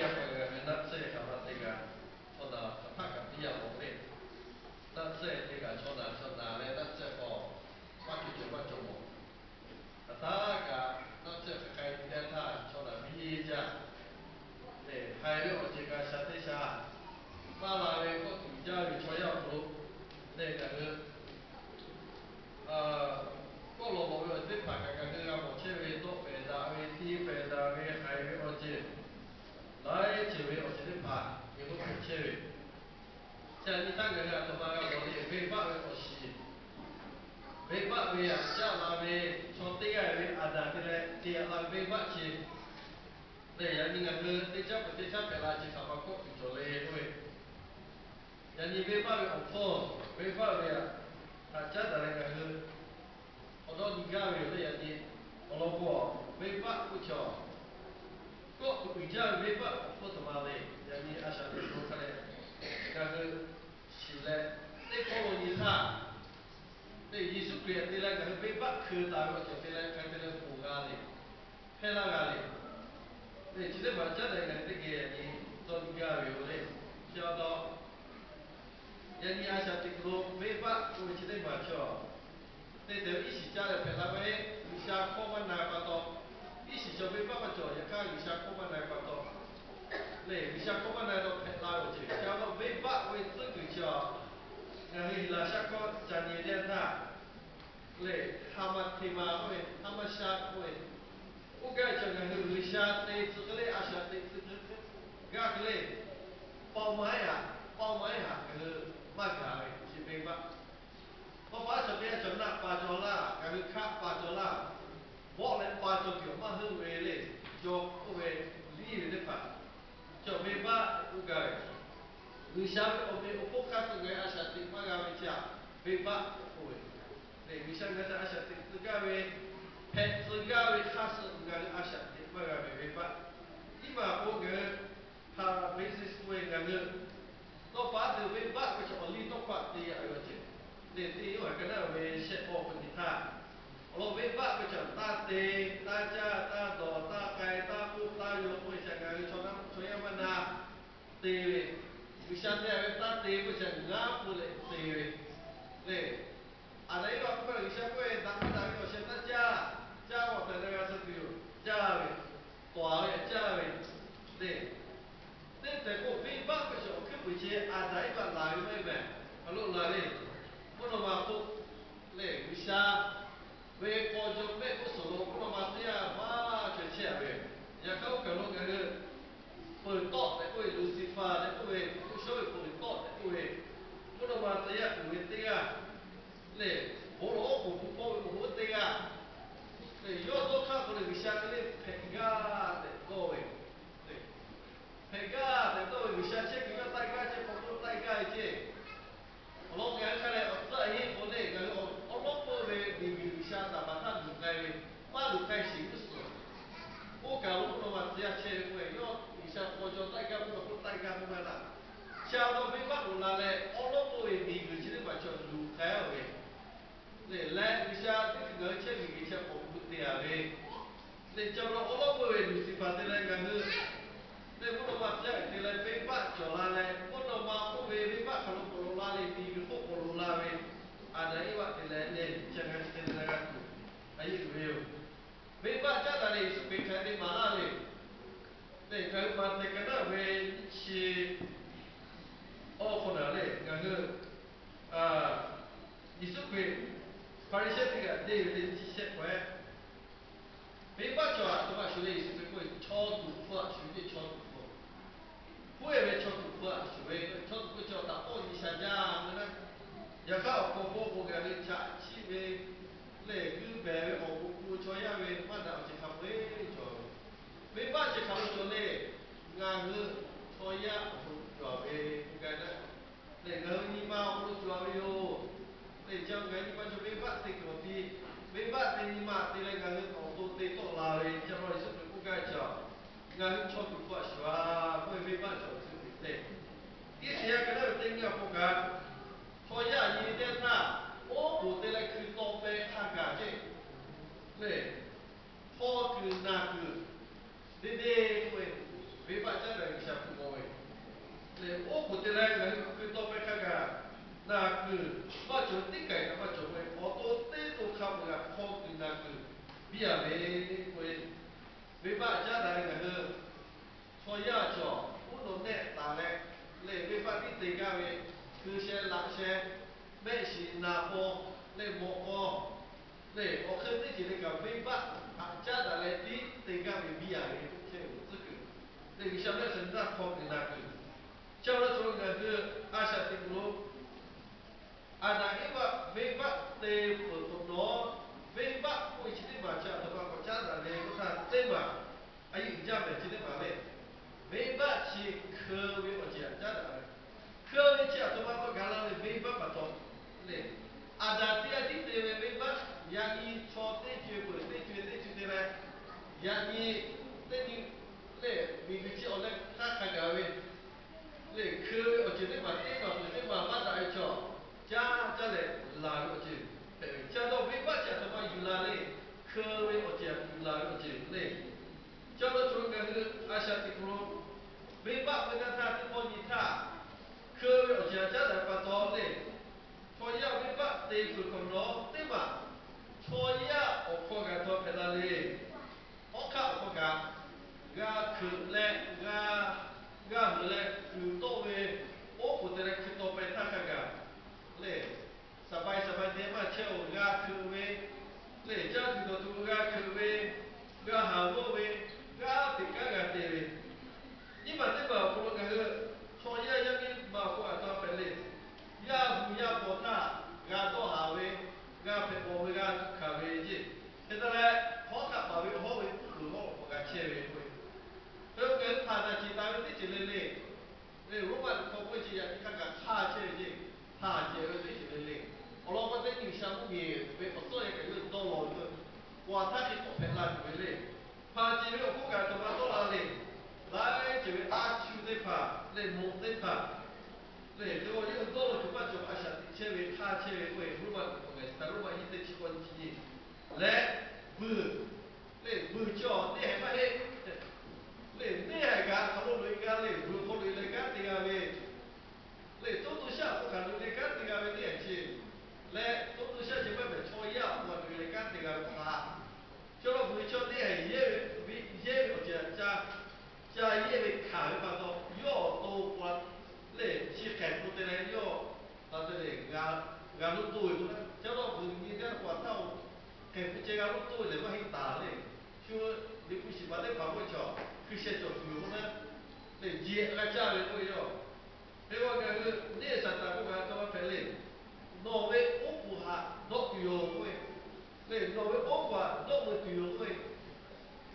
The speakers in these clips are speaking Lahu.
Yaꞈ hk'aˇ ngaˬ hui naˆ tsuhˇ hk'aˬ ma teˇ g'aˇ chaw naˬ hk'aˬ htaˆ kaꞈ piˇ yaˇ mawˬ le. Naˆ tsuhˇ teˇ g'aˇ chaw naˬ chaw naˬ leh naˆ tsuhˇ k'awꞈ maˇ cawˬ cawˬ maˇ cawˬ mawˬ. Hk'aˬ htaˆ kaꞈ naˆ tsuhˇ hk'aˬ hk'ai te teˇ htaˇ chaw naˬ piˇ jaˇ. Lehˬ, haiˬ ve awˬ ceuˬ kaꞈ shaˍ teˇ shaˍ maˇ la ve kawˆ tuˬ jaˇ ve chaw yaˇ awˬ hk'aw lo lehˬ, ngaˬ hui kawˆ lawˬ lawˬ ve awˬ ceuˬ teˇ hpaˍ kaꞈ ngaˬ hui g'a mawˬ chehˇ ve, dawˆ pehˍ daꞈ ve, tiˇ pehˍ daꞈ ve, haiˬ ve awˬ ceuˬ laiˉ ceuˬ ve awˬ ceuˬ teˇ hpaˍ ngaˬ hui k'oˆ chehˇ ve. Chi nyi htaˇ ngaˬ hui aˬ htoꞈ ma g'a mawˬ le, venˇbaˆ ve awˬ shiˍ, venˇbaˆ ve aꞈ caˉ la ve chaw teˇ g'aˇ ve Aˍdanˍ te leh te aꞈ la ve venˇbaˆ chi lehˬ, yaꞈ nyi ngaˬ hui teˇ caˉ peuˬ teˇ caˉ hpehꞈ la chi hk'aˬ ma kawˆ tuˬ cawˬ le k'oˆ ve, yaꞈ nyi venˇbaˆ ve awˬ hpfuhˇ, venˇbaˆ ve aꞈ haꞈ caˉ daꞈ leh ngaˬ hui awˬ dawˇ nyi gaˇ ve yoˬ lehˬ, yaꞈ nyi awˬ lawn k'o, venˇbaˆ k'oˆ chaw kawˆ tuˬ uiˍ jaˇ ve venˇbaˆ awˬ hpfuhˇ htoꞈ ma le. Yaꞈ nyi a shaꞈ teꞈ lo hk'a leh ngaˬ hui shiˍ leh, teˇ hkawˇ lo nyi htaˇ, lehˬ, Yeˍsuˆ Hkriꞈ te leh ngaˬ hui venˇbaˆ hkeu taˍ ve awˬ ceuˬ te leh hk'a te leh ponˬ g'a le, hpehˇ laˇ g'a le. Lehˬ, chi teˇ maˬ caˉ daꞈ ngaˬ hui teˇ geh yaꞈ nyi dawˇ nyi gaˇ ve yoˬ lehˬ. Chi awˬ taw yaꞈ nyi a shaꞈ teꞈ lo venˇbaˆ k'oˆ ve chi teˇ maˬ chaw te tehˬ ve iˉ shiˍ caˇ leh hpehꞈ la ve, G'uiˬsha hkawˇ maˇ na pa taw, iˉ shiˍ chaw venˇbaˆ maˇ cawˬ. Yaꞈ hk'aˇ G'uiˬsha hkawˇ maˇ na pa taw lehˬ, G'uiˬsha hkawˇ maˇ na taw hpehꞈ la ve awˬ ceuˬ chi awˬ taw venˇbaˆ k'oˆ ve tcuhˉ kuiˬ chi a, ngaˬ hui Heˍlaˍsaˆ hkawˇ ca nyi teˇ htaˇ lehˬ, haˍmaˍteˍmaˍ k'oˆ ve, haˍmaˍsha k'oˆ ve, oˇ gaˇ ve chi ngaˬ hui G'uiˬsha te tcuh hk'e le, a shaꞈ teꞈ tcuh hk'e gaˇ hk'e le, paw ma iˉ haꞈ, paw ma iˉ haꞈ ngaˬ hui maˇ gaˬ ve chi venˇbaˆ. Paw pa a shaꞈ teꞈ a cawˬ naˆ pa cawˬ laˇ, ngaˬ hui hkaˆ pa cawˬ laˇ, bawˆ leh pa cawˬ tuˬ awˬ maˇ heuˆ ve le. Jawˇ k'oˆ ve, liˇ ve teˇ hpaˍ cawˬ venˇbaˆ k'oˆ gaˇ ve. G'uiˬsha ve awˬ meꞈ awˬ hponˇ hk'a suh ngaˬ hui a shaꞈ teꞈ maˇ g'a ve chi a, venˇbaˆ k'oˆ ve. Lehˬ, G'uiˬsha ngaˬ hui a shaꞈ teꞈ tcuh gaˇ ve, hpehꞈ tcuh gaˇ ve hk'a suh ngaˬ hui a shaꞈ teꞈ maˇ g'a ve venˇbaˆ. Iˉ maˬ k'o ngaˬ hui ha basis k'oˆ ve ngaˬ hui tawˇ pa tuˬ venˇbaˆ k'o chi awˬ liˇ tawˇ hkawˇ te yaꞈ ve awˬ ceuˬ. Lehˬ, teˇ Yoˇhanˬ ka naˆ ve shehˆ k'awˇ k'o nyi htaˇ, awˬ lawn venˇbaˆ k'o chi taˇ te, taˇ caˇ, taˇ dawˬ, taˇ k'ai, taˇ k'oˆ, taˇ yaw k'oˆ ve chi ngaˬ hui chaw naˆ chaw yaˇ maˇ na te ve, G'uiˬsha te ve taˇ te k'oˆ ve chi ngaˬ hui ngaˉ pui leh te ve lehˬ, Aˍdanˍ Eˇvaꞈ k'oˆ ve G'uiˬsha k'oˆ ve, daꞈ maˇ daꞈ ve awˬ sheh taˇ caˇ, caˇ ve awˬ tehˬ leh g'a suh tuˬ yoˬ. Caˇ ve, tawˍ ve, caˇ ve lehˬ, teˇ tehˬ k'o venˇbaˆ k'o chi awˬ hkuiˉ puiˍ chi Aˍdanˍ Eˇvaꞈ laˬ ve maˇ heˆ mehˍ. Aˬ loꞈ laˬ le, mvuhˇ naw ma hk'oˆ lehˬ, G'uiˬsha ve k'aw jaw mehˆ g'uˇ suhˍ lo mvuhˇ naw ma teˇ g'aˇ maˇ cawˬ chehˇ a ve. Yaꞈ hk'aˇ oˇ kaˬ lo ngaˬ hui peuˬ tawˆ tehꞈ k'oˆ ve, Luˍsiˍfaˍ tehꞈ k'oˆ ve, k'oˆ shawˉ ve peuˬ tawˆ tehꞈ k'oˆ ve, mvuhˇ naw ma teˇ g'aˇ uiˍ ve teˇ g'aˇ lehˬ, bon lawˬ oˉ k'oˍ pui hpawˇ ve awˬ hoˉ teˇ g'aˇ lehˬ, yawˇ dawˇ hk'aˇ k'o lehˬ G'uiˬsha te leh hpehꞈ gaˇ tehꞈ dawˇ ve, hpehꞈ gaˇ tehꞈ dawˇ ve G'uiˬsha chehˇ kuiˬ g'aˇ taˆ gaˇ chehˇ hk'aw k'oˆ taˆ gaˇ ve ceˇ. Awˬ lawn ngaˬ hui hk'a leh awˬ tcuhˉ a heˆ k'o lehˬ, ngaˬ hui awˬ lawˉ peuˇ ve miˬguiˬ G'uiˬsha taˍ baˬ htaˇ luˬ k'ai ve, maˇ luˬ k'ai shiˍ g'uˇ suhˍ, oˇ kaˬ lo mvuhˇ naw ma tcuh yaˇ chehˇ ve k'oˆ ve, yawˇ G'uiˬsha k'aw jaw taˆ gaˇ k'oˆ ve k'oˆ taˆ gaˇ k'oˆ maˇ laˇ. Chi awˬ lawn venˇbaˆ loꞈ la leh awˬ lawˉ peuˇ ve miˬguiˬ chi teˇ hpaˍ chaw luˬ k'ai ve lehˬ, leh G'uiˬsha teˇ hkui ngaˬ hui chehˇ miˬguiˬ chi k'awꞈ gu te a ve lehˬ, chi awˬ lawn awˬ lawˉ peuˇ ve Luˍsiˍfaˍ te leh ngaˬ hui lehˬ mvuhˇ naw ma tcuh yaˇ te leh venˇbaˆ cawˬ la leh, mvuhˇ naw ma k'oˆ ve venˇbaˆ hk'aˬ lo k'awꞈ loꞈ la leh miˬguiˬ hk'oˆ k'awꞈ loꞈ la ve Aˍdanˍ Eˇvaꞈ te leh lehˬ, chi ngaˬ hui te leh g'a tuˬ a yeˇ uiˍ ve yoˬ. Venˇbaˆ caˉ daꞈ leh Yeˍsuˆ Hkriꞈ hk'a te maˍ laˇ ve lehˬ, ngaˬ hui Maꞈhtehˍ ka naˆ ve nyiˇ chi awˇ hk'awꞈ naˍ lehˬ, ngaˬ hui Yeˍsuˆ Hkriꞈ Hpaˍriˍsehˇ teˇ g'aˇ te ve teˇ nyiˇ chi shehˆ k'awehˉ, venˇbaˆ chaw aˬ htoꞈ ma shuˍ le, Yeˍsuˆ Hkriꞈ k'oˆ ve chaw tuˍ hpfuh aꞈ shuˍ ve, chaw tuˍ hpfuh, hpu e ve chaw tuˍ hpfuh aꞈ shuˍ ve, chaw tuˍ hpfuh chi awˬ htaꞈ k'awꞈ nyi sha jaˇ ve naˆ. Yaꞈ hk'aˇ awˬ hk'aw hk'oˆ k'o ngaˬ hui chaꞈ chiˆ ve lehˬ, g'uiˇ behˬ ve awˬ bon hpu chaw yaˇ ve maˇ daꞈ awˬ ceuˬ hk'a peu-eˬ cawˬ ve, venˇbaˆ chi hk'aˬ lo cawˬ le. Ngaˬ hui chaw yaˇ awˬ hk'aw lo cawˬ ve k'oˆ gaˇ naˆ. Lehˬ, ngaˬ hui nyi ma awˬ hk'aw lo cawˬ ve yoˬ. Lehˬ, ca ngaˬ hui nyi ma cawˬ venˇbaˆ te kuiˬ awˬ pi, venˇbaˆ te nyi ma te leh ngaˬ hui awˬ to te tawˆ la ve, ca law Yeˍsuˆ Hkriꞈ k'oˆ gaˇ ve chi a, ngaˬ hui chaw tuˍ hpfuh aꞈ shuˍ a k'oˆ ve venˇbaˆ cawˬ tuˬ te. Iˉsaˍyaˆ ka naˆ ve teˇ nyiˇ awˬ hk'aw kaꞈ, chaw yaˇ nyi teˇ htaˇ, oˉ k'oˍ te leh hkui taw peh hk'a gaˬ ceˇ lehˬ, hpaw kuiˬ naˬ kuiˬ deˇ deˇ k'oˆ ve, venˇbaˆ caˉ daꞈ ve Venˇbaˆ caˉ daꞈ ve ngaˬ hui chaw yaˇ cawˬ uˉ nawˬ nehˆ taˍ leh, lehˬ venˇbaˆ tiˉ te gaˇ ve, hkui sheh laꞈ sheh, mehˆ shiˍ naˍ paw, lehˬ mawꞈ k'aw, lehˬ awˬ hk'e teˇ ceuˬ le kaꞈ venˇbaˆ htaꞈ caˉ daꞈ leh tiˉ te gaˇ ve biˇ a ve teˇ ceuˬ tcuhˉ kuiˬ, lehˬ G'uiˬsha mehˆ shehˍ htaˇ hk'aw kuiˬ na kuiˬ. Chi awˬ lawn cawˬ lo ngaˬ hui a shaꞈ teꞈ kuˬ lo Aˍdanˍ Eˇvaˆ venˇbaˆ te peuˬ k'awꞈ nawˉ, venˇbaˆ k'oˆ ve chi teˇ maˬ chi aˬ htoꞈ ma k'awꞈ caˉ daꞈ le k'oˆ htaˇ, teˇ maˬ a yeˇ uiˍ jaˇ mehˍ chi teˇ maˬ le. Venˇbaˆ chi hkeu ve awˬ ceuˬ htaꞈ caˉ daꞈ ve. Hkeu ve chi aˬ htoꞈ ma k'awꞈ gaˬ la ve venˇbaˆ pa taw le. Aˍdanˍ teˇ g'aˇ tiˉ te ve venˇbaˆ, yaꞈ nyi chaw teˇ co-e peuˬ teˇ co-e teˇ co te leh, yaꞈ nyi teˇ nyi lehˬ miˬguiˬ chi awˬ leh hk'aˇ hk'a gaˬ ve lehˬ, hkeu ve awˬ ceuˬ teˇ maˬ teˇ maˬ peuˬ teˇ maˬ maˇ daꞈ ve chaw, caˇ caˇ leh laˬ ve awˬ ceuˬ hpehꞈ ve. Chi a taw venˇbaˆ chi aˬ htoꞈ ma yuˬ la le. Hkeu ve awˬ ceuˬ htaꞈ yuˬ la ve awˬ ceuˬ le. Chi a taw cawˬ lo ngaˬ hui a shaꞈ teꞈ kuˬ lo, venˇbaˆ ve kanˇ htaˇ teˇ pawˆ nyi htaˇ, hkeu ve awˬ ceuˬ htaꞈ caˉ daꞈ pa taw le, chaw yaˇ venˇbaˆ te peuˬ hk'awꞈ nawˉ teˇ maˬ chaw yaˇ awˬ hk'aw kaꞈ taw hpehꞈ la le. Hawˉ hk'aˆ awˬ hk'aw kaꞈ g'a hkeuꞈ leh, g'a, g'a heuˬ leh uiˍ tawˆ ve, oˉ k'oˍ te leh hkui taw peh htaˇ hk'a gaˬ lehˬ, saˍ pai saˍ pai te maˇ chehˇ-oˬ, g'a hkeuꞈ ve lehˬ, caˇ tuˬ dawˬ tuˬ g'a hkeuꞈ ve, g'a haˍ g'awˇ ve, g'aˇ peꞈ kanˉ g'a te ve, nyiˇ maˬ teˇ maˬ awˬ hk'aw lo ngaˬ hui chaw yaˇ yaˇ miˇ ma awˬ hk'aw aˬ htoꞈ ma hpehꞈ le. Yaˇ hui yaˇ paw htaˇ g'a dawˇ haˍ ve, g'a hpehꞈ bawˬ ve, g'a tuꞈ hkanˍ ve ceˇ. Hk'e te leh, hawˉ hk'aˆ paˍ ve hawˉ ve uˉ peunˍ hawˉ awˬ hk'aw g'a chehˇ ve k'o, hk'e k'o ngaˬ hui hpanˍ daꞈ ceˬ taˍ ve teˇ ceuˬ le le. Lehˬ, Roˉmaꞈ hk'aw k'oˆ ve chi yaꞈ nyi hk'a gaˬ hk'aˇ chehˇ ve ceˇ, hpanˍ ceˬ ve teˇ ceuˬ le le. Awˬ lawn k'o teˇ nyi G'uiˬsha mvuhˇmiˬ ve awˬ tcuhˉ yaˇ kaꞈ yawˇ dawˇ law ve k'o, k'o aˬ htaˇ hk'e k'awꞈ hpehꞈ la tuˬ ve le. Hpanˍ ceˬ ve awˬ hk'oˆ kaꞈ aˬ htoꞈ ma dawˇ la le. Laiˉ ceuˬ ve a shu teˇ hpaˍ lehˬ, mawꞈ teˇ hpaˍ lehˬ, hk'e k'o yawˇ hui dawˇ law tuˬ maˇ cawˬ, a shaꞈ teꞈ chehˇ ve hk'aˇ chehˇ ve k'oˆ ve, Roˉmaꞈ awˬ hk'aw ngaˬ hui htaꞈ Roˉmaꞈ nyiˇ teˇ chi k'awˇ nyi chi nyi leh, vuiˬ lehˬ, vuiˬ chi awˬ neˇ haiˬ maˇ heˆ. Lehˬ, neˇ haiˬ kaꞈ hk'aˬ lo loꞈ e g'a le, vuiˬ hk'aw loꞈ e leh kanˉ te g'a ve, lehˬ, toˉ to shaˆ awˬ hk'aw kaꞈ loꞈ e leh kanˉ te g'a ve neˇ haiˬ chi leh, toˉ to shaˆ chi maˇ hpehꞈ, chaw yaˇ awˬ hk'aw loꞈ e leh kanˉ te g'a ve hk'aˬ. Chaw lo vuiˬ chaw neˇ haiˬ yehˇ ve, yehˇ ve awˬ ceuˬ ca, ca yehˇ ve hkanˍ ve pa taw, yawˇ awˬ to pa lehˬ, chi hk'ehꞈ k'o te leh yawˇ pa te leh g'a, g'a loꞈ to ve k'o, chaw lo vuiˬ nyi teˇ hk'aˬ htaˇ-oˬ, hk'ehꞈ k'o ceh g'a loꞈ to ve lehˬ maˇ heˆ taˍ le. Shu Liꞈ hpu shiˍ paˍ teˇ hpaˍ k'oˆ ve chaw, hkui sheh cawˬ tuˬ yoˬ k'o naˉ, lehˬ, jeꞈ g'a caˇ ve k'oˆ ve yoˬ. Hk'e k'o ngaˬ hui neˇ Saˍtanˍ k'oˆ kaꞈ aˬ htoꞈ ma hpehꞈ le. Nawˬ ve oˉ k'oˍ htaꞈ dawˆ tuˬ yoˬ k'oˆ ve, lehˬ, nawˬ ve oˉ k'oˍ htaꞈ dawˆ mui tuˬ yoˬ k'oˆ ve,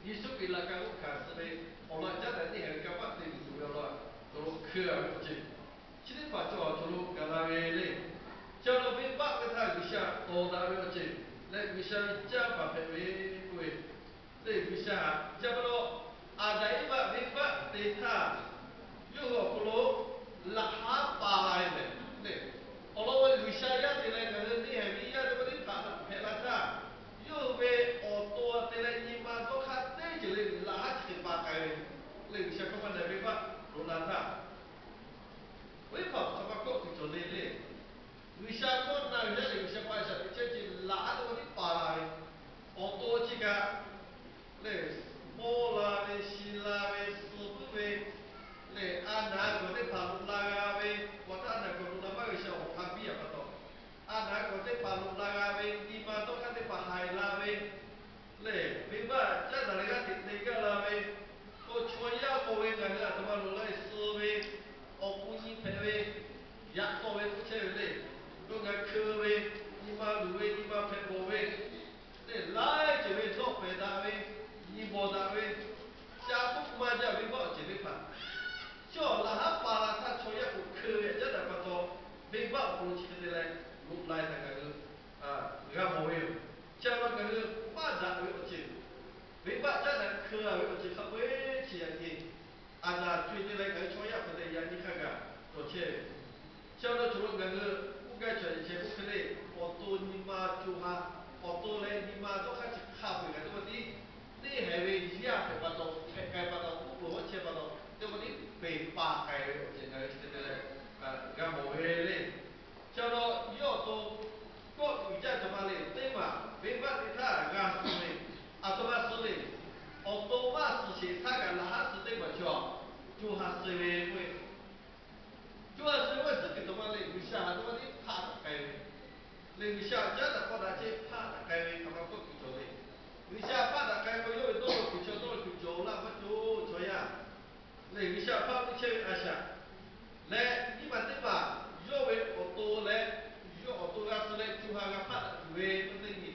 Yeˍsuˆ Hkriꞈ laꞈ ka oˇ hkanˍ suh ve awˬ laꞈ caˉ daꞈ neˇ haiˬ ve kanˇ paˆ te tuˬ ve awˬ lawn, cawˬ lo hkeu a ve awˬ ceuˬ chi teˇ hpaˍ cawˬ, cawˬ lo gaˬ la ve le. Chi awˬ lawn venˇbaˆ ve htaˇ G'uiˬsha tawˍ daꞈ ve awˬ ceuˬ leh G'uiˬsha ve caˇ paˍ hpehꞈ ve k'oˆ ve, lehˬ, G'uiˬsha htaꞈ ca pa taw, Aˍdanˍ Eˇvaˆ venˇbaˆ te htaˇ, yawˇ hui awˬ hk'aw lo laꞈ haˉ pa la ve mehˍ le. Awˬ lawn ve G'uiˬsha yaˇ te leh ngaˬ hui neˇ haiˬ ve yaˇ teˇ hpaˍ teˇ hpaˍ hpehꞈ la htaˇ, yawˇ hui ve awˬ to te leh nyi ma dawˇ hk'aˇ teˇ ceuˬ le laꞈ haˉ chi hk'e pa k'ai ve, lehˬ, G'uiˬsha hkawˇ maˇ na venˇbaˆ loꞈ la htaˇ, venˇbaˆ hk'aˬ ma kawˆ tuˬ cawˬ le le. G'uiˬsha hkawˇ na ve yaˇ lehˬ, G'uiˬsha pa shaˍ teꞈ chehˇ ce laꞈ haˉ teˇ g'aˇ tiˉ pa la ve, awˬ to chi kaꞈ lehˬ, mawˇ la ve, shi la ve, suh puiˉ ve, lehˬ, a naˍ a gawˬ teˇ hpaˍ loꞈ la g'a ve, k'awꞈ htaˇ a naˍ gawˬ loꞈ la maˇ g'a shaˍ awˬ hk'aˇ biˇ a pa taw, a naˍ a gawˬ teˇ hpaˍ loꞈ la g'a ve, nyi ma dawˇ hk'aˇ teˇ hpaˍ haiˬ la ve, lehˬ, venˇbaˆ caˉ daꞈ leh g'aˇ hteꞈ te gaˇ la ve, k'o chaw yaˇ k'oˆ ve ngaˬ hui aˬ htoꞈ ma loꞈ la suh ve, awˬ k'o nyi hpehꞈ ve, yaꞈ taw ve k'oˆ chehˇ ve le. K'o ngaˬ hkeu ve, nyi ma luˬ ve, nyi ma hpehꞈ bawˬ ve, lehˬ, laiˉ ceuˬ ve dawˇ pehˍ daꞈ ve, nyi bawˬ daꞈ ve, ca k'oˆ maˇ jaˇ ve venˇbaˆ awˬ ceuˬ teˇ hpaˍ, chi awˬ laꞈ haˉ pa la htaˇ chaw yaˇ k'o hkeu ve caˉ daꞈ pa taw, venˇbaˆ awˬ hk'aw lo chi hk'e te leh loꞈ la htaꞈ ngaˬ hui g'a mawˬ ve yoˬ. Chi a pa ngaˬ hui maˇ daꞈ ve awˬ ceuˬ, venˇbaˆ caˉ daꞈ hkeu a ve awˬ ceuˬ hk'a peu-eˬ chi yaꞈ nyi Aˍdanˍ co-e te leh ngaˬ hui chaw yaˇ hk'aˬ te yaꞈ nyi hk'a gaˬ cawˬ chehˇ ve. Chi a pa cawˬ lo ngaˬ hui k'oˆ gaˇ cawˬ ceh k'oˆ hk'e le, awˬ to nyi ma co ha, awˬ to leh nyi ma dawˇ hk'aˇ chi hk'a peu-eˬ kaꞈ teˇ pawˆ tiˉ neˇ haiˬ ve yaˇ hpehꞈ pa taw, hpehꞈ k'ai pa taw, uˉ peunˍ hawˉ chehˇ pa taw, teˇ pawˆ tiˉ peˬ pa k'ai ve awˬ ceuˬ ngaˬ hui chi te te leh g'a mawˬ ve le. Chi a pa yawˇ awˬ to kawˆ tuˬ jaˇ htoꞈ ma le, teˇ maˬ venˇbaˆ teˇ htaˇ g'a suh ve, aˬ htoꞈ ma suh le, awˬ to maˇ co ha suh ve k'oˆ ve, co ha suh ve k'oˆ ve, suhˉ kuiˬ taꞈ ma lehˬ G'uiˬsha haꞈ teˇ maˇ tiˉ hpaˆ taꞈ k'ai ve, lehˬ G'uiˬsha caˉ daꞈ k'awꞈ daꞈ chehˇ hpaˆ taꞈ k'ai ve hk'aˬ ma k'oˆ tuˬ cawˬ le. G'uiˬsha hpaˆ taꞈ k'ai k'o, yawˇ ve dawˇ law kuiˬ chaw dawˇ law kuiˬ cawˬ laˇ maˇ cawˬ chaw yaˇ. Lehˬ G'uiˬsha hpaˆ piˇ chehˇ ve a shaꞈ leh nyiˇ maˬ teˇ maˬ yawˇ ve awˬ to leh yawˇ awˬ to g'a suh leh co ha g'a hpaˆ taꞈ tuˬ ve k'oˆ teˇ nyi.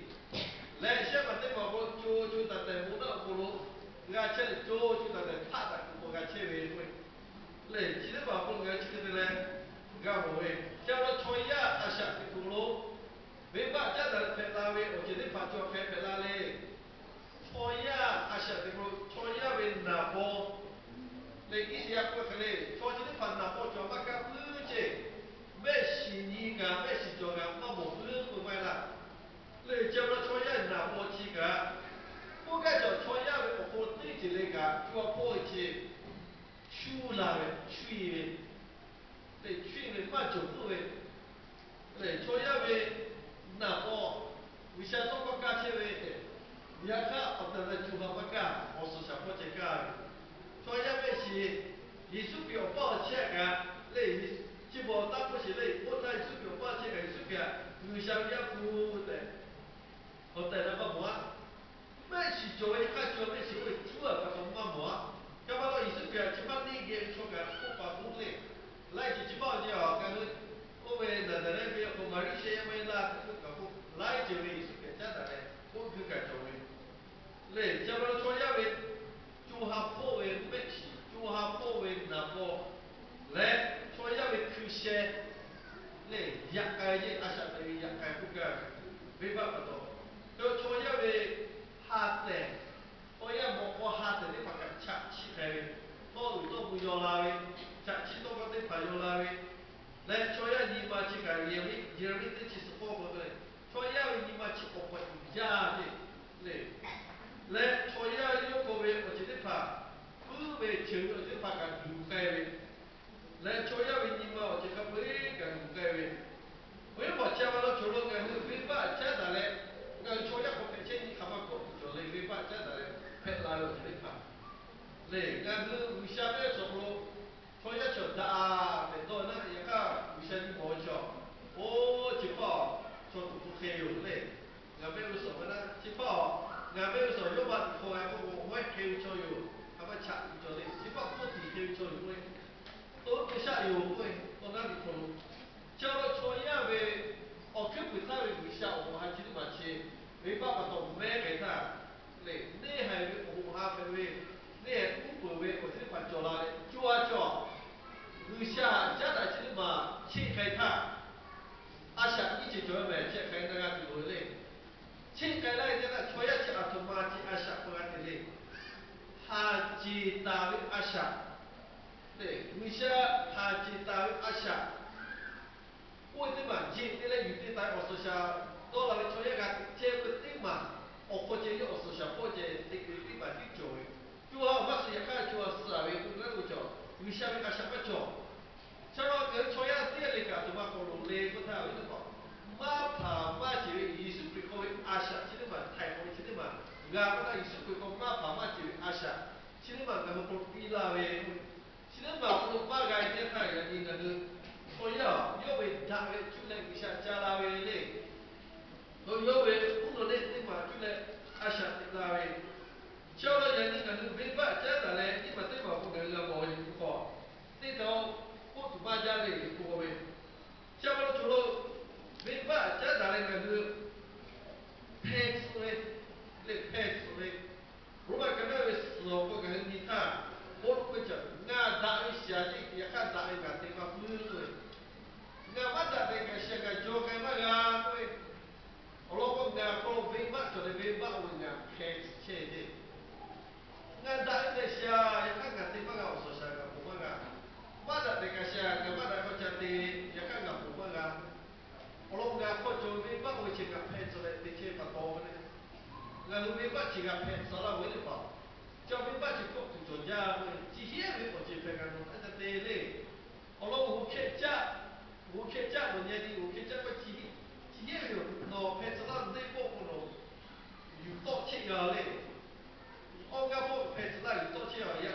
Leh shehˆ maˬ teˇ maˬ awˬ hk'aw lo co co taˍ tehˬ bon naˆ awˬ hk'aw lo g'a chehˇ leh co co taˍ tehˬ hpaˆ taꞈ kuˬ k'awꞈ g'a chehˇ ve k'oˆ ve, lehˬ chi teˇ hpaˍ awˬ hk'aw lo ngaˬ hui chi hk'e te leh g'a mawˬ ve, chi awˬ lawn chaw yaˇ a shaꞈ teꞈ kuˬ lo venˇbaˆ caˉ daꞈ leh hpehꞈ la ve awˬ ceuˬ teˇ hpaˍ cawˬ hk'e hpehꞈ la le. Chaw yaˇ a shaꞈ teꞈ kuˬ lo chaw yaˇ ve naˍ paw lehˬ, Iˉsaˍyaˆ k'oˆ hk'e le, chaw chi teˇ hpaˍ naˍ paw cawˬ maˇ kaˇ puiˉ ceˇ, mehˆ shiˍ nyi kaꞈ mehˆ shiˍ cawˬ kaꞈ maˇ mawˬ puiˉ k'oˆ maˇ heˆ laˇ. Lehˬ chi awˬ lawn chaw yaˇ ve naˍ paw chi kaꞈ, k'oˆ gaˇ cawˬ chaw yaˇ ve awˬ hk'aw lo teˇ ceuˬ le kaꞈ co ha hpawˇ ve chi shu la ve, shu ve, lehˬ shu ve maˇ cawˬ puiˉ ve, lehˬ chaw yaˇ ve naˍ paw G'uiˬsha tawˇ hkawˇ kaˇ chehˇ ve, yaꞈ hk'aˇ awˬ tehˬ leh co ha maˇ kaˇ, awˬ suhˍ shaˍ hpawˇ ceh kaˇ ve, chaw yaˇ mehˆ shiˍ Yeˍsuˆ Hkriꞈ awˬ paˇ awˬ chehˇ kaꞈ lehˬ, chi beuꞈ awˬ taˇ k'oˆ sheˍ lehˬ, oˇ htaˇ Yeˍsuˆ Hkriꞈ awˬ paˇ chehˇ kaꞈ Yeˍsuˆ Hkriꞈ htaꞈ G'uiˬsha ve Yaˇ hpu tehꞈ awˬ tehˬ na maˇ mawˬ a. Mehˆ shiˍ cawˬ ve hk'aˇ cawˬ mehˆ shiˍ oˇ ve cuˉ a pa taw maˇ mawˬ a. Ca pa taw Yeˍsuˆ Hkriꞈ htaꞈ chi maˇ neˇ geh ve chaw kaꞈ k'oˆ paˍ k'oˆ le. Laiˉ ceuˬ chi maˇ awˬ ceh a ngaˬ hui oˇ ve Naˍzaˍrehˆ ve awˬ hk'aw Maˍriˆ shehˆ yaˇ maˇ heˆ laˇ k'oˆ kaꞈ k'o, laiˉ ceuˬ ve Yeˍsuˆ Hkriꞈ caˉ daꞈ leh k'oˆ guiˇ kaꞈ cawˬ ve, lehˬ ca pa taw chaw yaˇ ve co ha hpawˇ ve mehˆ shiˍ, co ha hpawˇ ve naˍ paw leh chaw yaˇ ve hkui sheh lehˬ yaꞈ k'ai ve, a shaꞈ teꞈ ve yaꞈ k'ai k'oˆ gaˇ ve, venˇbaˆ pa taw, chaw yaˇ ve ha tehˬ, chaw yaˇ mawꞈ k'aw ha tehˬ teˇ hpaˍ kaꞈ chaꞈ chiˆ k'ai ve, tawˇ uiˍ tawˇ hpu yaw la ve, chaꞈ chiˆ tawˇ hkawˇ teˇ hpaˍ yaw la ve, leh chaw yaˇ nyi ma chi kaꞈ Yeˍraˍmiˆ teˇ chi suhˍ hpawˇ k'oˆ ve, chaw yaˇ ve nyi ma chi k'awꞈ k'awꞈ uiˍ jaˇ ve le. Leh chaw yaˇ yawˇ hk'aw ve awˬ ceuˬ teˇ hpaˍ, puiˉ ve ceuˬ ve awˬ ceuˬ teˇ hpaˍ kaꞈ luˬ k'ai ve, leh chaw yaˇ ve nyi ma awˬ ceuˬ hk'a peu-eˬ kaꞈ luˬ k'ai ve, awˬ yanˇ paˍ ca pa taw cawˬ lo ngaˬ hui venˇbaˆ caˉ daꞈ leh, ngaˬ hui chaw yaˇ hk'aw hpehꞈ chehˇ nyi hk'aˬ ma kawˆ tuˬ cawˬ le, venˇbaˆ caˉ daꞈ leh hpehꞈ la ve awˬ ceuˬ teˇ hpaˍ lehˬ, ngaˬ hui G'uiˬsha mehˆ suhˍ hk'aw lo chaw yaˇ cawˬ daꞈ tehꞈ dawˇ naˆ, yaꞈ hk'aˇ G'uiˬsha nyi mawˬ ve chaw, oˇ chi hpaˇ chaw tuˬ hpu hk'e yoˬ le. Ngaˬ mehˆ ve suhˍ maˇ naˆ, chi hpaˇ ngaˬ mehˆ ve suhˍ yawˇ baˆ tiꞈ hk'aw g'a k'oˆ k'o, awˬ hk'e ve chaw yoˬ, a maˇ chaꞈ tuˬ cawˬ le, chi hpaˇ hpfuhˇ tiˍ hk'e ve chaw yoˬ k'o, to teˇ shaˆ yoˬ k'oˆ ve, awˬ naˆ tiꞈ hk'aw lo, chi awˬ lawn chaw yaˇ ve awˬ hkuiˉ puiˍ htaˇ ve G'uiˬsha awˬ bon ha chi teˇ maˬ chi, venˇbaˆ pa taw mehˉ k'ai htaˇ lehˬ, neˇ haiˬ ve awˬ bon ha hpehꞈ ve, neˇ haiˬ uˉ peunˍ ve awˬ ceuˬ teˇ hpaˍ cawˬ la leh co ha cawˬ, G'uiˬsha caˉ daꞈ chi teˇ maˬ cheˆ k'ai htaˇ, a shaꞈ nyiˇ ceuˬ cawˬ ve mehˬ chi hk'aˬ hk'e na g'a tuˬ loˍ ve le. Cheˆ k'ai laˇ ve teˇ htaˇ chaw yaˇ chi aˬ htoꞈ ma chi a shaꞈ hpawˇ g'a te le. Haˍ ceˬ taˍ ve a shaꞈ, G'uiˬsha haˍ ceˬ taˍ ve a shaꞈ, oˇ ve teˇ maˬ jeꞈ te leh yuˬ te taˍ ve awˬ suhˍ shaˍ dawˇ la ve chaw yaˇ g'a te chehˇ ve teˇ maˬ, awˬ hk'aw ceh yawˇ awˬ suhˍ shaˍ hpawˇ ceh te kuiˬ teˇ maˬ tiˉ cawˬ ve, co ha awˬ maˇ suh yaꞈ hk'aˇ co ha suh a ve k'oˆ gaˇ k'o cawˬ, G'uiˬsha ve a shaꞈ maˇ cawˬ. Chaw la ngaˬ hui chaw yaˇ teˇ g'aˇ le kaꞈ aˬ htoꞈ ma k'awꞈ loˍ le k'oˆ htaˇ, ve teˇ hpaˍ maˇ hpaˍ maˇ ceˬ ve Yeˍsuˆ Hkriꞈ hk'aw ve a shaꞈ chi teˇ maˬ, htaiˍ hk'awꞈ ve chi teˇ maˬ, g'a k'oˆ htaˇ Yeˍsuˆ Hkriꞈ hk'aw maˇ hpaˍ maˇ ceˬ ve a shaꞈ chi teˇ maˬ ngaˬ hui hk'aw lo piˇ laˇ ve, chi teˇ maˬ hk'aw lo maˇ g'a e teˇ htaˇ, yaꞈ nyi ngaˬ hui chaw yaˇ yawˇ ve daꞈ ve cuˇ leh G'uiˬsha ca la ve le. Yawˇ ve uˉ nawˬ leh teˇ maˬ cuˇ leh a shaꞈ teꞈ la ve, chaw la yaꞈ nyi ngaˬ hui venˇbaˆ caˉ daꞈ leh nyiˇ maˬ teˇ maˬ k'o ngaˬ hui g'a mawˬ ve yoˬ k'o, teˇ htaꞈ k'oˆ tuˬ maˇ jaˇ le k'oˆ ve, chi pa taw cawˬ lo venˇbaˆ caˉ daꞈ leh ngaˬ hui hpeh tcuh ve, leh hpeh tcuh ve, Roˉmaꞈ ka naˉ ve suhˍ awˬ hk'aw ngaˬ hui nyi htaˇ, Pawˇluꞈ k'oˆ ve, ngaˬ daꞈ ve shaˍ tiˉ yaꞈ hk'aˇ daꞈ ve ngaˬ te maˇ puiˉ k'oˆ ve, ngaˬ maˇ daꞈ tehꞈ kaꞈ shaˍ ngaˬ jaw k'ai maˇ g'a k'oˆ ve, awˬ lawn k'o ngaˬ hk'aw lo venˇbaˆ cawˬ leh venˇbaˆ oˇ ve ngaˬ hpeh tcuh chehˇ ve, ngaˬ daꞈ ve tehꞈ shaˍ yaꞈ hk'aˇ ngaˬ te maˇ g'a, awˬ suhˍ shaˍ ngaˬ ponˬ maˇ g'a, maˇ daꞈ tehꞈ kaꞈ shaˍ ngaˬ maˇ daꞈ hk'aw ca te, yaꞈ hk'aˇ ngaˬ ponˬ maˇ g'a. Awˬ lawn ngaˬ hk'aw cawˬ ve venˇbaˆ oˇ ve chi ngaˬ hpeh tcuh leh te chehˇ pa taw ve le, ngaˬ hui venˇbaˆ chi g'a hpeh tcuh laˇ ve teˇ hpaˍ, chi venˇbaˆ chi kawˆ tuˬ cawˬ jaˇ ve, chi heˉ ve awˬ ceuˬ hpehꞈ ngaˬ nawˬ htaꞈ ca te le. Awˬ lawn g'uˇ hkehˇ caˆ, g'uˇ hkehˇ caˆ nawˬ nyi nyi g'uˇ hkehˇ caˆ k'o chi, chi heˉ ve yoˬ, nawˬ hpeh tcuh laˇ ve teˇ pawˆ k'o nawˬ yuˬ tawˆ chehˇ g'a le. Awˬ g'aˇ pawˆ hpeh tcuh laˇ yuˬ tawˆ chehˇ a ve,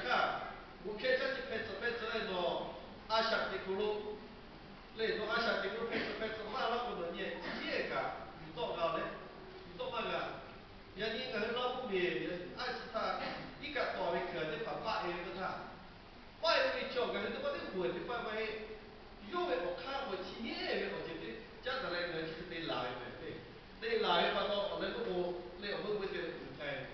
teˇ hpaˍ maˇ heˆ. Yawˇ ve awˬ hk'aˇ k'o chi hk'e ve awˬ ceuˬ teˇ caˉ taˍ leh ngaˬ hui chi hk'e te laˬ ve mehˍ le. Te laˬ ve pa taw awˬ leh meuˇ k'o, leh awˬ meuˇ meuˇ te leh tuˬ k'ai ve.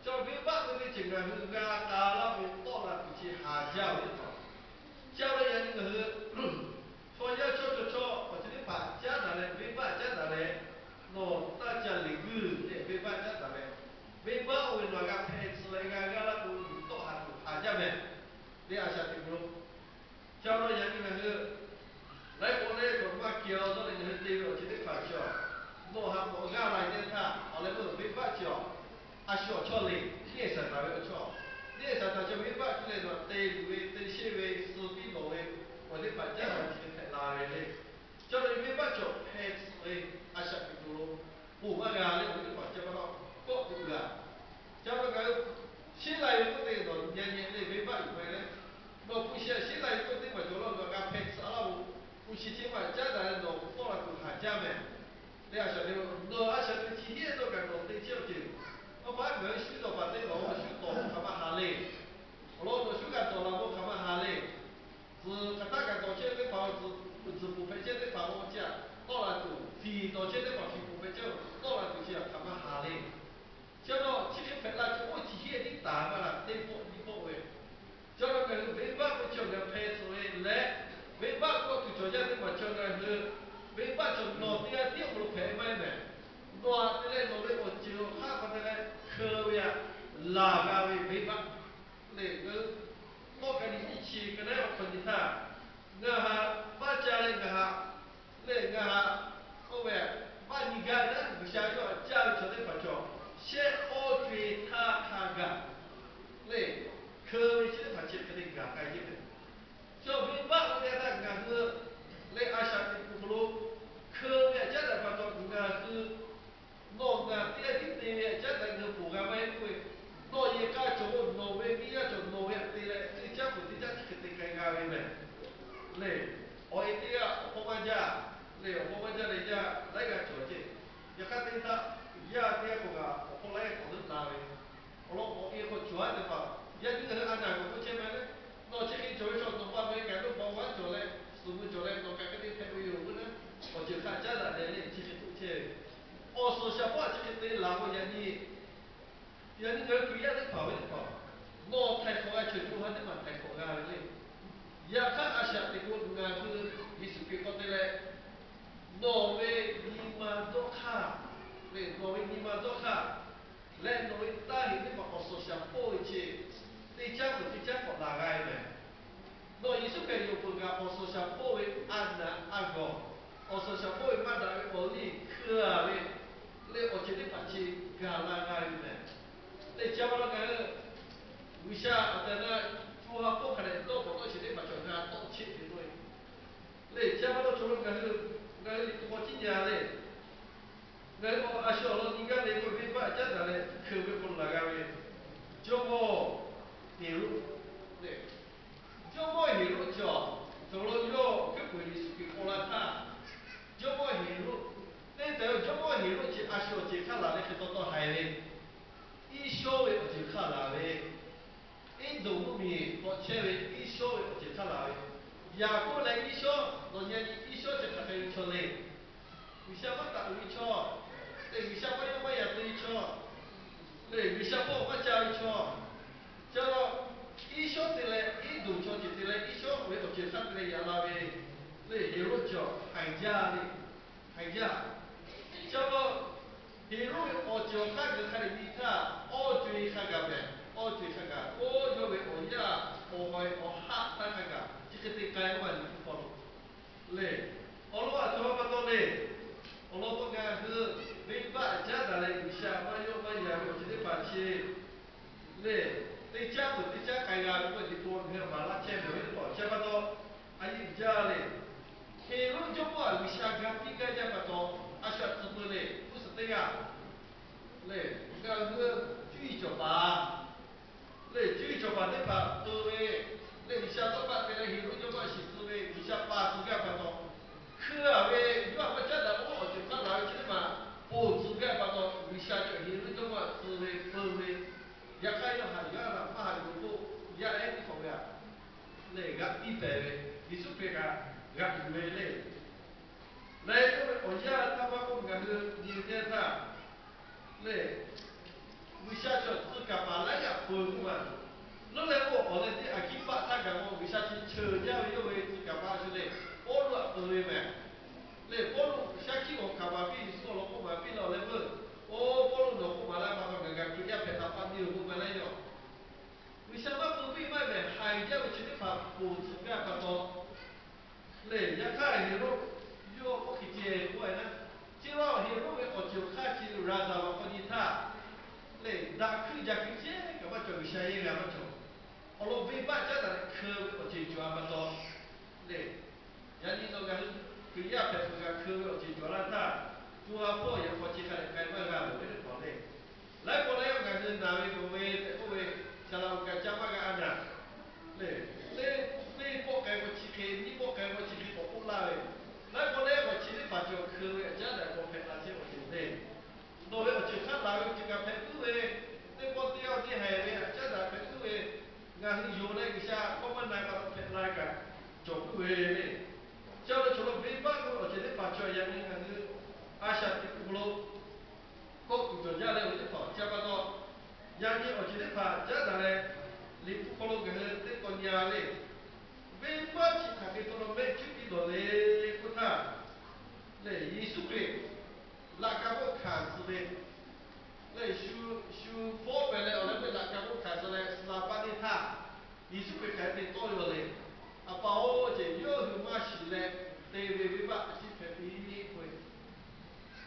Chaw venˇbaˆ k'oˆ ve teˇ ceuˬ ngaˬ hui g'a k'a laˇ ve tawˆ la tuˬ chi haˍ jaˇ ve teˇ hpaˍ. Chi ve yaꞈ nyi ngaˬ hui chaw yaˇ chaw chaw chaw awˬ ceuˬ teˇ hpaˍ caˉ daꞈ leh, venˇbaˆ caˉ daꞈ leh, nawˬ taˇ ca leˬ guiˇ leh venˇbaˆ caˉ daꞈ leh, venˇbaˆ oˇ ve nawˬ g'a hpeh tcuh leh g'a g'aˇ laˇ k'o, tawˆ ha tuˬ haˍ jaˇ mehˍ. Teˇ a shaꞈ teꞈ k'o lo Ca la yaꞈ nyi ngaˬ hui laiˉ k'awꞈ leh k'awꞈ maˇ kehˬ-a dawˇ leh ngaˬ hui te ve awˬ ceuˬ teˇ hpaˍ chi-a, nawˬ ha k'awꞈ g'aˇ la-e teˇ htaˇ, awˬ leh meuˇ venˇbaˆ chi-a, a shu awˬ chawˇ le, neˇ Saˍtanˍ ve awˬ chawˇ. Neˇ Saˍtanˍ chaw venˇbaˆ cuˇ leh nawˬ te luˬ ve, te sheˆ ve, suh piˇ lawˬ ve, awˬ teˇ hpaˍ caˉ daꞈ chi hk'e hpehꞈ la ve le. Chaw le venˇbaˆ cawˬ hpeh tcuh ve, a shaꞈ teꞈ k'o lo, ponˬ maˇ g'a leh awˬ teˇ hpaˍ ca pa taw kawˆ tuˬ g'a. Ca pa taw ngaˬ hui sheˉ lai ve k'oˆ te nawˬ nyi nyi le venˇbaˆ yuˬ hpehꞈ leh, nawˬ hpu shi sheˉ lai ve k'oˆ teˇ maˬ cawˬ laˇ, nawˬ g'a hpeh tcuh laˇ-o. Hpu shi chi maˬ caˉ daꞈ leh nawˬ tawˆ la tuˬ haˍ jaˇ mehˍ. Leh a shaꞈ teꞈ k'o, nawˬ a shaꞈ teꞈ chi hiˉ dawˇ kaꞈ nawˬ te chehˇ awˬ ceuˬ, a pa ngaˬ hui shu dawˬ paˍ teˇ hpaˍ-oˬ, a shu tawˍ hk'aˬ ma haˍ le. Awˬ lawn nawˬ shu kaꞈ dawˬ la k'o hk'aˬ ma haˍ le. Tzuhˬ hk'aˬ htaˇ kaꞈ dawˬ chehˇ teˇ hpaˍ-oˬ, tzuhˬ pfuhˍ hpehꞈ chehˇ teˇ hpaˍ-oˬ, chi-a tawˆ la tuˬ, fiˍ dawˬ chehˇ teˇ hpaˍ fiˍ pfuhˍ hpehꞈ chehˇ-oˬ, tawˆ la tuˬ chi-a hk'aˬ ma haˍ le. Chi a nawˬ chi hk'e hpehꞈ la tuˬ oˇ chi hiˉ nyiˇ taˍ maˇ g'a teˇ pawˆ nyiˇ pawˆ ve. Chi a nawˬ ngaˬ hui venˇbaˆ k'o chi awˬ ngaˬ hpeh tcuh ve leh, venˇbaˆ k'oˆ tuˬ cawˬ jaˇ teˇ maˬ chi ngaˬ hui venˇbaˆ cawˬ nawˬ teˇ g'aˇ tiˉ awˬ hk'aw lo hpehꞈ maˇ heˆ mehˍ. Nawˬ-a te leh nawˬ ve awˬ ceuˬ awˬ hk'aˇ hk'a te leh hkeu ve-a laˬ g'a ve venˇbaˆ le. Ngaˬ hui tawˇ ka nyi nyiˇ chi ka naˉ awˬ hk'aw nyi htaˇ, ngaˬ haꞈ maˇ ca leh ngaˬ haꞈ leh ngaˬ haꞈ oˇ ve maˇ nyi gaˇ ve naˉ, G'uiˬsha yawˇ haꞈ caˇ ve chaw teˇ hpaˍ cawˬ shehˆ awˇ co-e htaˇ hk'a gaˬ le, hkeu ve chi teˇ hpaˍ chi hk'e te gaˬ k'ai ve. Chaw venˇbaˆ oˇ ve htaˇ ngaˬ hui leh a shaꞈ teꞈ kuˬ hk'aw lo hkeu ve aꞈ caˉ daꞈ pa taw ngaˬ hui nawˬ ngaˬ teˇ g'aˇ tiˉ te ve aꞈ caˉ daꞈ ngaˬ hui ponˬ g'a maˇ heˆ k'oˆ ve, nawˬ yehˬ k'a cawˬ k'o nawˬ ve miˇ g'aˇ cawˬ nawˬ ve aꞈ te leh teˇ caˉ peuˬ teˇ caˉ chi hk'e te k'ai g'a ve mehˍ le. Awˬ e teˇ g'aˇ awˬ hpawˇ maˇ jaˇ le, awˬ hpawˇ maˇ jaˇ leh yaˇ laiˉ g'a cawˬ ceˇ. Yaꞈ hk'aˇ teˇ htaˇ yaˇ teˇ g'aˇ k'awꞈ g'a awˬ hpawˇ laiˉ k'awꞈ leuˉ la ve, awˬ lawn k'awꞈ e k'awꞈ cawˬ-a teˇ hpaˍ yaˇ nyi ngaˬ hui a naˬ k'awꞈ k'oˆ chehˇ ma le. Nawˬ chi hk'e cawˬ ve chaw nawˬ pa meh kaꞈ leuˆ paw g'aˇ cawˬ leh, suhˍ mvuh cawˬ leh nawˬ kaꞈ hk'e te hpehꞈ ve yoˬ k'oˆ le, awˬ ceuˬ hk'a caˉ daꞈ leh le chi hk'e k'oˆ chehˇ ve. Awˬ suhˍ shaˍ hpawˇ chi hk'e te laˬ k'o yaꞈ nyi yaꞈ nyi ngaˬ hui Hkriꞈ yaˇ teˇ hpaˍ ve teˇ hpaˍ, nawˬ htaiˍ hk'awꞈ g'a cawˬ co ha teˇ maˬ htaiˍ hk'awꞈ g'a ve le. Yaꞈ hk'aˇ a shaꞈ teꞈ k'o ngaˬ hui Yeˍsuˆ Hkriꞈ k'awꞈ te leh, nawˬ ve nyi ma dawˇ hk'aˇ le, nawˬ ve nyi ma dawˇ hk'aˇ leh nawˬ ve taˇ heꞈ teˇ hpaˍ awˬ suhˍ shaˍ hpawˇ ve chi teˇ caˉ peuˬ teˇ caˉ k'awꞈ laˬ g'a ve mehˍ. Nawˬ Yeˍsuˆ Hkriꞈ yoˬ peuˬ kaꞈ awˬ suhˍ shaˍ hpawˇ ve a naˍ a gawˬ, awˬ suhˍ shaˍ hpawˇ ve maˇ daꞈ ve awˬ liˇ hkeu-a ve le, awˬ ceuˬ teˇ hpaˍ chi gaˬ la g'a ve mehˍ. Leh chi a pa taw ngaˬ hui G'uiˬsha awˬ tehˬ na co ha hpawˇ hk'a dehꞈ dawˇ k'awꞈ dawˇ chi teˇ hpaˍ cawˬ ngaˬ tawˆ cheˆ ve k'oˆ ve le. Chi a pa taw chaw lo ngaˬ hui, ngaˬ hui liꞈ hpu k'awꞈ ciˉ nyi-a le. Ngaˬ hui a shu awˬ lawn nyi gaˇ ve k'oˆ ve venˇbaˆ caˉ daꞈ leh hkeu ve hk'aw lo laˬ g'a ve, jawˇmawˇ Heˍroˆ le. Jawˇmawˇ Heˍroˆ chi awˬ hk'aw lo yawˇ awˬ hkuiˉ puiˍ Yeˍsuˆ Hkriꞈ paw la htaˇ, jawˇmawˇ Heˍroˆ teˇ tehˬ jawˇmawˇ Heˍroˆ chi a shu awˬ ceuˬ hk'aˇ laˬ leh hk'e taw taw haiˬ ve, iˉ shawˉ ve awˬ ceuˬ hk'aˇ laˬ ve, Eˇdonˍ mvuhˇmiˬ k'awꞈ chehˇ ve iˉ shawˉ ve awˬ ceuˬ hk'aˇ laˬ ve, Yaˍkoˆ leh iˉ shawˉ, nawˬ nyi nyi iˉ shawˉ chi hk'aˬ hk'e ve chaw le. G'uiˬsha maˇ taˍ ve chaw, leh G'uiˬsha maˇ yawˇ maˇ yaꞈ te ve chaw, leh G'uiˬsha hpawˇ maˇ ca ve chaw, ca la, iˉ shawˉ te leh Eˇdonˍ chaw ceuˬ te leh iˉ shawˉ ve awˬ ceuˬ hk'aˇ te leh yaꞈ la ve, leh Heˍroˆ cawˬ haiˬ jaˇ ve, haiˬ jaˇ. Ca la, Heˍroˆ ve awˬ ceuˬ awˬ hk'aˇ gaˬ hk'a dehꞈ nyi htaˇ, awˇ co-e hk'a gaˬ mehˍ. Awˇ co-e hk'a gaˬ k'o, yawˇ ve awˬ yaˇ awˬ hawˬ awˬ haˆ htaˇ hk'a gaˬ chi hk'e te k'ai k'oˆ ma liꞈ hpu hk'aw lo le. Awˬ lawn aˬ htoꞈ ma pa taw le. Awˬ lawn k'o ngaˬ hui venˇbaˆ caˉ daꞈ leh G'uiˬsha maˇ yawˇ maˇ yaꞈ ve awˬ ceuˬ teˇ hpaˍ chi le, teˇ caˉ peuˬ teˇ caˉ k'ai g'a ve k'oˆ ve liꞈ hpu ngaˬ hui maˍ laˇ chehˇ ve awˬ viˉ teˇ hpaˍ chi pa taw, a yiˇ jaˇ le. Heˍroˆ jawˇmawˇ aꞈ G'uiˬsha ga piˇ gaˇ jaˇ pa taw, a shu aꞈ tcuh peu le, g'uˇ suhˍ teˇ g'aˇ le, ngaˬ hui cuˇ yiˍ cawˬ paˍ le, cuˇ yiˍ cawˬ paˍ teˇ hpaˍ tcuh ve le, G'uiˬsha tawˇ hkawˇ te leh Heˍroˆ jawˇmawˇ aꞈ shiˍ tcuh ve G'uiˬsha pa tcuh gaˇ pa taw, hkeu-a ve yawˇ htaꞈ maˇ caˉ daꞈ k'o awˬ ceuˬ hk'aˇ laˬ ve chi teˇ maˬ ponˬ tcuh gaˇ pa taw, G'uiˬsha cawˬ Heˍroˆ jawˇmawˇ aꞈ tcuh ve peu ve, yaꞈ hk'aˇ yawˇ haꞈ yuˬ-a laˬ maˇ haꞈ yuˬ k'o, yaˇ ehˉ teˇ hk'awꞈ ve aꞈ lehˬ g'aꞈ piˇ pehˍ ve, Yeˍsuˆ Hkriꞈ kaꞈ g'aꞈ yuˬ ve le. Leh yawˇ ve awˬ yanˇ htaˇ maˇ k'oˆ, ngaˬ hui nyi ve teˇ htaˇ lehˬ, G'uiˬsha chaw tcuh kaˍ paˍ laiˉ g'aˇ peuˬ k'oˆ ma. Leuˉ leh k'o, awˬ leh teˇ Aˍkiˇpaˆ htaˇ kaꞈ k'o, G'uiˬsha chi cheuˬ jaˇ ve yawˇ ve tcuh kaˍ paˍ shu le, Pawˇluꞈ htaꞈ peuˬ ve mehˍ. Lehˬ Pawˇluꞈ shaˉ hkiˆ awˬ hkanˍ maˍ piˇ, Yeˍsuˆ awˬ lawn k'oˆ maˍ piˇ laˇ-oˬ leh veuˬ, oˇ Pawˇluꞈ nawˬ k'oˆ maˍ laˇ pa taw ngaˬ g'a Hkriꞈ yaˇ hpehꞈ htaꞈ pa piˇ-oˬ k'oˆ ma leh yoˬ. G'uiˬsha maˇ peuˬ piˇ maˇ mehˍ, haiˬ jaˇ ve chi teˇ hpaˍ ponˬ tcuhꞈ gaˇ pa taw, lehˬ yaꞈ hk'aˇ Heˍroˆ yawˇ k'oˆ hk'e ceh k'oˆ-e naˉ, chi law Heˍroˆ ve awˬ ceuˬ awˬ hk'aˇ chi Laˍzaˍruꞈ k'awꞈ nyi htaˇ, lehˬ daꞈ hkuiˇ jaˇ hkuiˇ ceh kaꞈ maˇ cawˬ, G'uiˬsha yehˇ g'a maˇ cawˬ. Awˬ lawn venˇbaˆ caˉ daꞈ leh hkeu ve awˬ ceuˬ cawˬ-a pa taw, lehˬ yaꞈ nyi nawˬ ngaˬ hui Hkriꞈ yaˇ hpehꞈ tuˬ g'a hkeu ve awˬ ceuˬ cawˬ laˇ htaˇ, co ha hpawˇ yaꞈ k'aw chi hk'a dehꞈ k'ai maˇ g'a loˬ ve teˇ hpaˍ le. Laiˉ pawˆ leh yawˇ ngaˬ hui naˬ ve mawˬ ve tehꞈ k'oˆ ve, saˍ laꞈ uiˍ kaꞈ ca maˇ g'a a naˍ. Lehˬ teˇ, teˇ pawˆ k'ai k'o chi hk'e, nyiˇ pawˆ k'ai k'o chi hk'e k'awꞈ k'oˆ laˇ ve, laiˉ pawˆ leh k'awꞈ chi teˇ hpaˍ cawˬ hkeu ve awˬ caˉ daꞈ k'awꞈ hpehꞈ la chehˇ awˬ ceuˬ le. Nawˬ ve awˬ ceuˬ hk'aˇ laˬ ve awˬ ceuˬ kaꞈ hpehꞈ puiˉ ve, teˇ pawˆ teˇ yanˇ teˇ haiˬ ve awˬ caˉ daꞈ hpehꞈ puiˉ ve, ngaˬ hui yonˍ leh G'uiˬsha kawˇ maˇ na pa taw hpehꞈ la kaꞈ cawˬ puiˉ ve le. Chi awˬ lawn chaw lo venˇbaˆ ve awˬ ceuˬ teˇ hpaˍ cawˬ yaꞈ nyi ngaˬ hui a shaꞈ teꞈ hk'aw lo kawˆ kuiˬ cawˬ jaˇ leh awˬ teˇ hpaˍ ca pa taw, yaꞈ nyi awˬ ceuˬ teˇ hpaˍ caˉ daꞈ leh, Liꞈ hpu hk'aw lo ngaˬ hui teˇ k'awꞈ nyi-a le. Venˇbaˆ chi hk'aˬ hk'e hto la mehˆ cuˉ piˇ lawˬ le k'oˆ htaˇ, lehˬ Yeˍsuˆ Hkriꞈ laꞈ ka hk'oˆ hkanˍ suh ve, lehˬ shu, shu fawˉ pehˍ leh awˬ leh meuˇ laꞈ ka hk'oˆ hkanˍ suh leh suh la paˇ teˇ htaˇ, Yeˍsuˆ Hkriꞈ hk'aˬ hk'e te tawˆ ve lawˬ le. A pa-oˬ, ceh yawˇ hui maˇ shiˍ leh te ve venˇbaˆ a ciˉ hpehꞈ piˇ k'oˆ ve,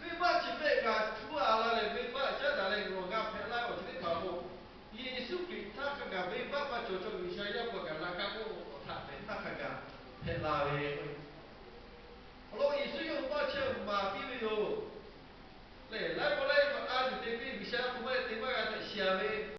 venˇbaˆ chi mehˆ g'a cuˉ-a la leh venˇbaˆ caˉ daꞈ leh nawˬ g'a hpehꞈ laˇ ve awˬ ceuˬ teˇ hpaˍ k'o, Yeˍsuˆ Hkriꞈ htaˇ hk'a gaˬ venˇbaˆ maˇ cawˬ chaw G'uiˬsha yaˇ hpu kaꞈ laꞈ ka hk'oˆ awˬ htaꞈ hpehꞈ htaˇ hk'a gaˬ hpehꞈ la ve k'o,